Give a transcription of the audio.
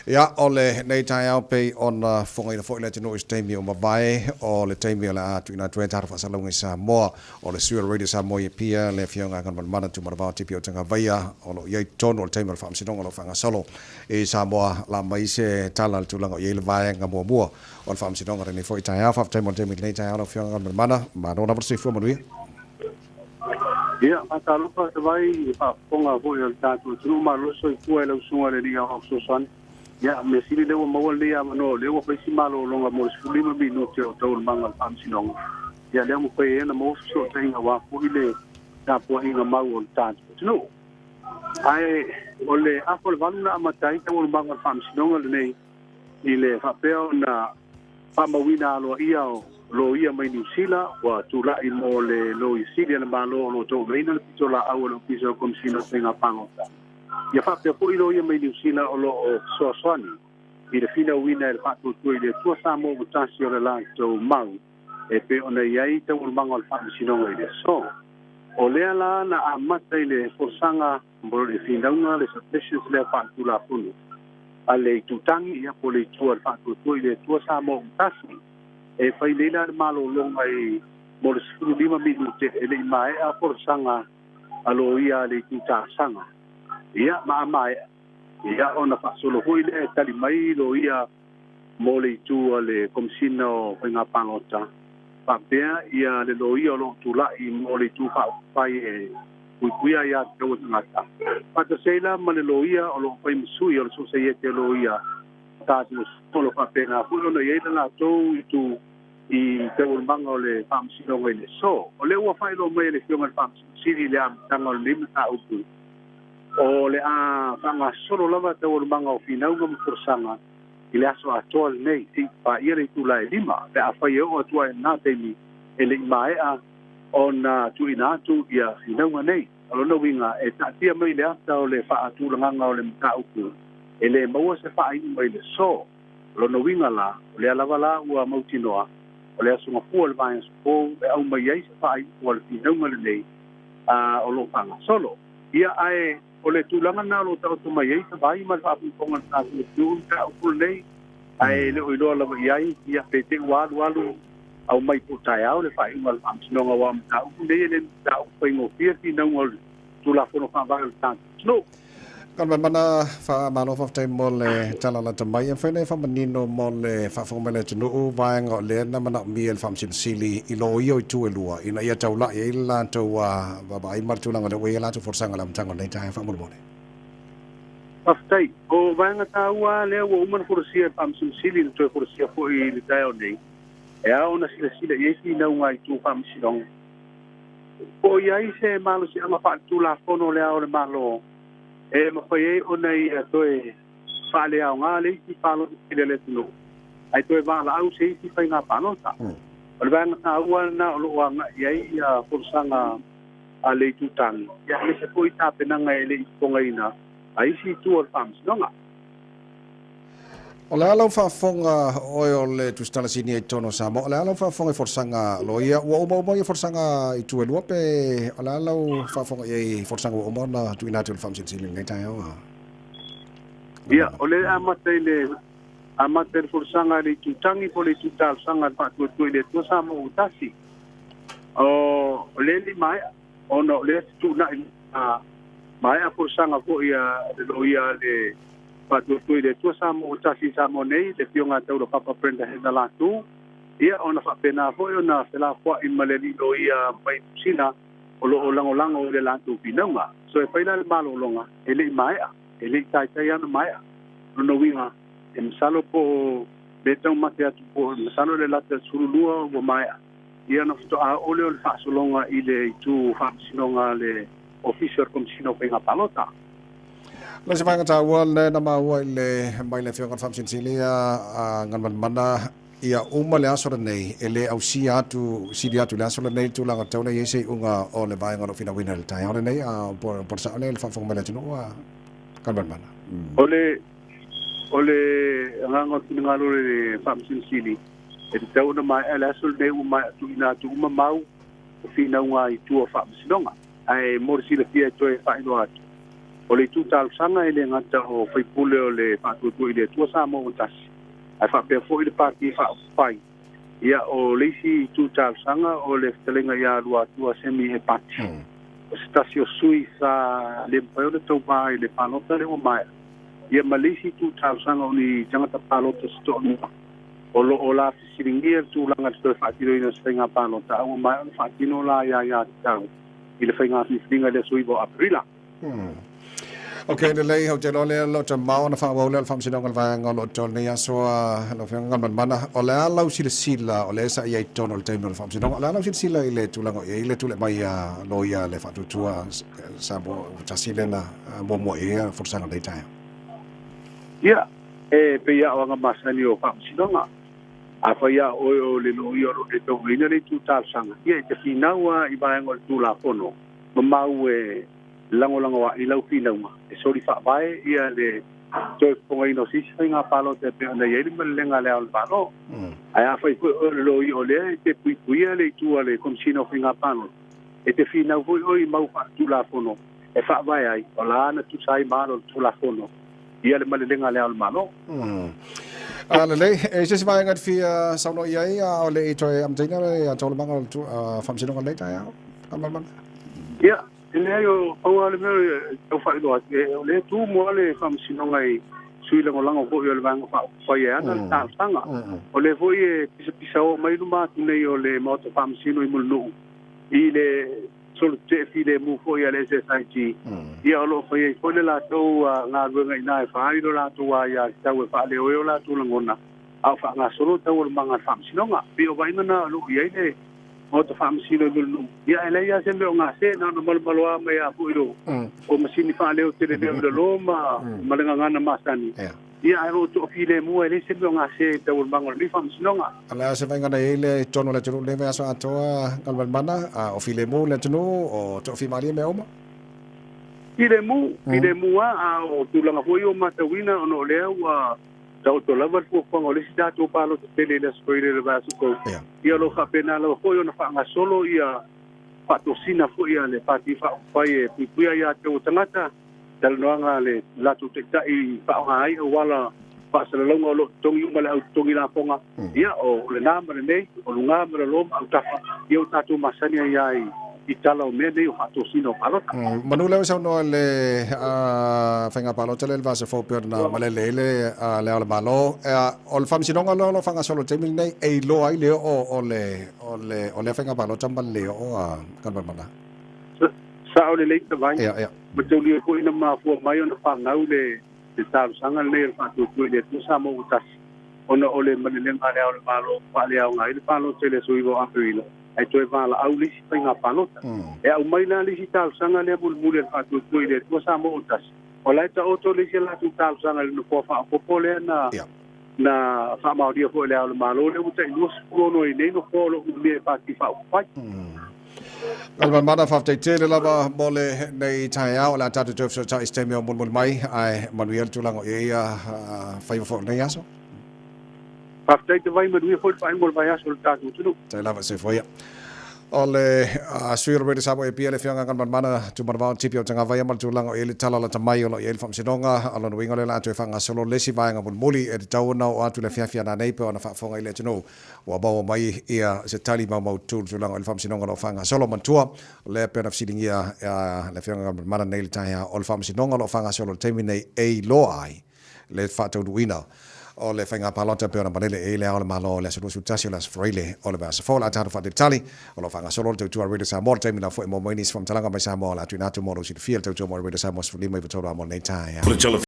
Ia, o lenei taeao pei ona fofogaina foi le atunuu i se taimi ua mavae, o le taimi o le a tuuina atu ai tatou faasalalauga i Samoa. O le sui o le Radio Samoa i Apia, le Afioga ia Galumalemana Tumanavao Tipi o Tagavaia, o lo o i ai totonu o le taimi o le Faamasinoga o lo o faagasolo i Samoa. La mai se tala i le tulaga o i ai le vaega muamua o le Faamasinoga i lenei foi taeao. Faafetai mo le taimi i lenei taeao lau Afioga Galumalemana. Malo lava le soifua manuia. Ia, faatalofa atu ai i le faafofoga foi a le tatou atunuu. Malo le soifua i lau Susuga i le Alii Aoao Fesoasoani. Ia, mea sili lea ua maua lenei avanoa, o lea ua fai si malologa mo le 15 minute o taualumaga o le Faamasinoga. Ia, lea ua mafai ai ona maua fesootaiga aua foi le tapuaiga mau o le tatou atunuu. Ae o le afa o le 8 na amata ai taualumaga o le Faamasinoga lenei i le faapea ona faamauina aloaia o loia mai Niu Sila ua tulai mo le Loia Sili a le Malo o lo o tauaveina le pitolaau a le Ofisa o Komesina o Faiga Palota. Ia faapea foi loia mai Niu Sila o lo o fesoasoani i le finauina e le Faatuatua i le Atua Samoa ua tasi o le latou mau e pei ona i ai taualumaga o le Faamasinoga i le aso. O lea la na amata i le folasaga mo le finauga le submissions lea faaletulafono a le itutagi ia po o le itu a le Faatuatua i le Atua Samoa ua tasi. E fai nei la le malologa i mo le 15 minute e le i maea folasaga a loia a le itu talosaga. Ia ma a maea ia ona faasolo foi lea e tali mai loia mo le itu a le Komesina o Faiga Palota, faapea ia le loia o lo o tulai mo le itu faaupufai e puipuia aia tatau a tagata, faatasi ai la ma le loia o lo o fai ma sui o le Sosaiete a Loia tatou o lo o faapena foi ona i ai le latou itu i taualumaga o le Faamasinoga i le aso. O lea ua faailoa mai e le Afioga i le Faamasino Sili i le amataga o lenei mataupu, o le a faagasolo lava taualumaga o finauga ma folasaga i le aso atoa lenei, seia paia le itula e 5, pe afai e oo atu ai i lena taimi e le i maea ona tuuina atu ia finauga nei. O lona uiga, e taatia mai le ata o le faatulagaga o le mataupu, e le maua se faaiuga i le aso. O lona uiga la, o lea lava la ua mautinoa, o le aso Gafua o le vaiaso fou e aumai ai se faaiuga o le finauga lenei a o lo o faagasolo. Ia, ae o le tulaga lena o lo o taoto mai ai se vai ma le faafogafoga a le tatou atunuu i le mataupu lenei, ae le o iloa lava i ai, ia, pe te i ua alualu aumai po o taeao le faaiuga a le Faamasinoga, aua o mataupu nei e le mataupu faigofie finauga o le Tulafono Faavae o le tatou atunuu. Kalamana, faamalo faafetai mo le tala lata mai. E mafai ona e faamanino mo le faafofoga mai le atunuu vaega o lea na manaomia e le Faamasino Sili i loia o itu e lua ina ia taulai ai le latou vaavaai ma le tulaga o lea ua i ai latou folasaga i le amataga o lenei taeao faamolemole. Faafetai. O vaega taua lea ua uma ona folasia e le Faamasino Sili na toe folasia foi i le taeao nei, e ao ona silasila i ai finauga i itu faamasinoga. Po o i ai se malosiaga faaletulafono o le Ao o le Malo e mafai ai ona ia toe faaleaoga le isi palota tele a le atunuu ae toe valaau se isi faiga palota. O le vaega taua lena o lo o agai i ai ia folasaga a le itutagi, aemaise foi tapenaga e le i fofogaina a isi itu o le Faamasinoga. O le a lau faafofoga oe o le Tusitala Sinia i totonu o Samoa, o le a lau faafofoga i folasaga loia? Ua uma uma ia folasaga i itu e lua pe o le a lau faafofoga i ai i folasaga ua uma ona tuuina atu i le Faamasino Sili i lenei taeao? Ia, o lea e amata i le amata i le folasaga a le itutagi po o le itu talosaga a le Faatuatua i le Atua Samoa ua tasi. O lea e le i maea ona o lea e fetuunai maea folasaga foi a le loia a le Faatuatua i le Atua Samoa ua tasi i Samoa nei, le Afioga ia Taulapapa Brenda Heather Latu, ia ona faapena foi ona felafoai ma le alii loia mai Niu Sila o lo o lagolago i le latou finauga. So e fai la le malologa, e le i maea, e le i taitai lava ona maea. Lona uiga, e masalo po o lea e taumate atu po o masalo le lata 12 ua maea, ia ona faatoa oo lea o le faasologa i le itu faamasinoga a le Ofisa o le Komesina o Faiga Palota. Le isi vaega taua lea na maua i le mai le Afioga i le Faamasino Sili a Galumalemana, ia uma le aso lenei, e le ausia atu, sili atu i le aso lenei le tulaga tatau ona i ai se iuga o le vaega o lo o finauina i le taeao lenei, a po o le sao lea i le faafofoga mai le atunuu a Galumalemana. O le o le agaga o le finagalo o le Faamasino Sili, e tatau ona maea le aso lenei ua maea tuuina atu uma mau o finauga i tua o Faamasinoga. Ae mo le silafia e toe faailoa atu, O le itu talosaga e le gata o faipule o le Faatuatua i le Atua Samoa ua Tasi, ae faapea foi le Pati Faaupufai. Ia, o le isi itu talosaga o le fetalaiga ia Luatua Semi Epati, o se tasi o sui sa le mafai ona tauva i le palota lea ua maea. Ia ma le isi itu talosaga o ni tagata palota se toalua o lo o la fesiligia le tulaga i le toe faatinoina o se faiga palota a ua maea ona faatino la aiaiatatau i le faiga filifiliga i le aso 9 o Aperila. Ok, lelei, ou te iloa lea o lo o tamao ona faaauau lea o le Faamasinoga o le Vaega o lo o tolu nei aso a lau Afioga Galumalemana. O le a lau silasila, o lea sa i ai i totonu o le taimi o le Faamasinoga, o le a lau silasila i le tulaga o i ai le tulai mai a loia le Faatuatua Samoa ua tasi lea na muamua i ai folasaga o lenei taeao? Ia, e pei lava o aga masani o Faamasinoga. Afai lava o oe o le loia o lo o le tauaveina le itu talosaga, ia e te finau lava i vaega o le Tulafono ma mau e lagolago ai lau finauga e soli faavae ia le toe fofogaina o se isi faiga palota e pei ona i ai le malelega a Le Ao o le Malo. Ae afai foi o oe o le loia o lea e te puipuia le itu a le Komesina o Faiga Palota, e te finau foi oe i mau faaletulafono e faavae ai, o la na tusa ai ma alo o le Tulafono ia le malelega a Le Ao o le Malo. A lelei, e se isi vaega e te fia saunoa i ai a o le i toe amataina le taualamaga o le Faamasinoga o lenei taeao? Ia, e leai o pau lava le mea e tau faailoa atu, o lea e tumu lava le Faamasinoga i sui lagolago foi o le Vaega Faaupufai e ana le talosaga. O lea foi e pisapisao mai luma atu nei o le Maota Faamasino i Mulinuu i le solo tetee filemu foi a le SSIG, ia o lo o fai ai foi le latou galuega i ina e faa ai lo latou aiatatau e faaleo ai o latou lagona a o faagasolo taualumaga a le Faamasinoga. E pei o vaaiga na o lo o i ai le Maota Faamasino i Mulinuu. Ia e leai lava se mea o gase, na ona malomaloa mai lava foi o masini faaleo tele leo i lalo ma le gagana masani. Ia ae o lo o toafilemu e leai se mea o gase i taualumaga o lenei faamasinoga. O le a se vaaiga na i ai lea i totonu o le atunuu i lenei vaiaso atoa, Galumalemana, a o filemu le atunuu, o toafimalie mea uma? Filemu, filemu lava, a o tulaga foi ua matauina ona o lea ua taoto lava le fuafuaga o le isi tatou palota tele i le Aso Faraile o le vaiaso fou. Ia o lo o faapena lava foi ona faagasolo ia faatosina foi a le Pati Faaupufai e puipuia ia te o tagata, talanoaga a le latou taitai i faaaoga ai auala faasalalauga o lo o totogi uma le au totogi lafoga. Ia, o lena ma lenei, o luga ma lalo ma autafa, ia ua tatou masani ai lava i tala o mea nei o faatosina o palota. Manu lea ua saunoa i le faiga palota lea i le vaiaso fou pei ona malele ai le Ao o le Malo. O le faamasinoga loa o lo o faagasolo i le taimi lenei, e iloa ai le oo o lea faiga palota ma le oo a Galumalemana? Sao lelei Tavai. Ma taulia foi na mafua mai ona fanau le talosaga lenei o le Faatuatua i le Atua Samoa ua Tasi, ona o le malelega a Le Ao o le Malo ua faaleaoga ai le palota i le aso 9 o Aperila, ae toe valaau le isi faiga palota. E aumai la le isi talosaga lea mulimuli a le Faatuatua i le Atua Samoa ua Tasi, o la e taoto le isi a latou talosaga i le nofoa faaopoopo lea na na faamaonia foi e Le Ao o le Malo, lea ua tai 26 ai nei nofoa o lo o umia e Pati Faaupufai. Galumalemana, faafetai tele lava mo lenei taeao. O le a tatou toe fesootai i se taimi o mulimuli mai, ae manuia le tulaga o i ai faiva foi o lenei aso. Faafetai Tavai, manuia foi le faaiuga o le vaiaso o le tatou atunuu. Tai lava, soifua ia. O le sui o le Radio Samoa e Apia le Afioga Galumalemana Tumanavao Tipi o Tagavaia ma le tulaga o i ai le tala lata mai o lo o i ai le Faamasinoga. O lona uiga o lea o le a toe faagasolo le isi vaega mulimuli e tatau ona oo atu i le afiafi a nanei pei ona faafofoga i le atunuu. Ua maua mai ia se tali maumaututu i le tulaga o le Faamasinoga o lo o faagasolo. Manatua, o lea pei ona fesiligia le Afioga Galumalemana nei i le taeao, o le Faamasinoga o lo o faagasolo i le taimi nei e iloa ai le faataunuuina o le faiga palota pei ona malele i ai Le Ao o le Malo i le aso 21 o le aso Faraile o le vaiaso fou. O le a tatou faatalitali o lo o faagasolo le tautua a Radio Samoa i le taimi lava foi e maua mai nisi faamatalaga mai Samoa o le a tuuina atu mo lou silafia le tautua mo le Radio Samoa 15 i 3 mo lenei taeao.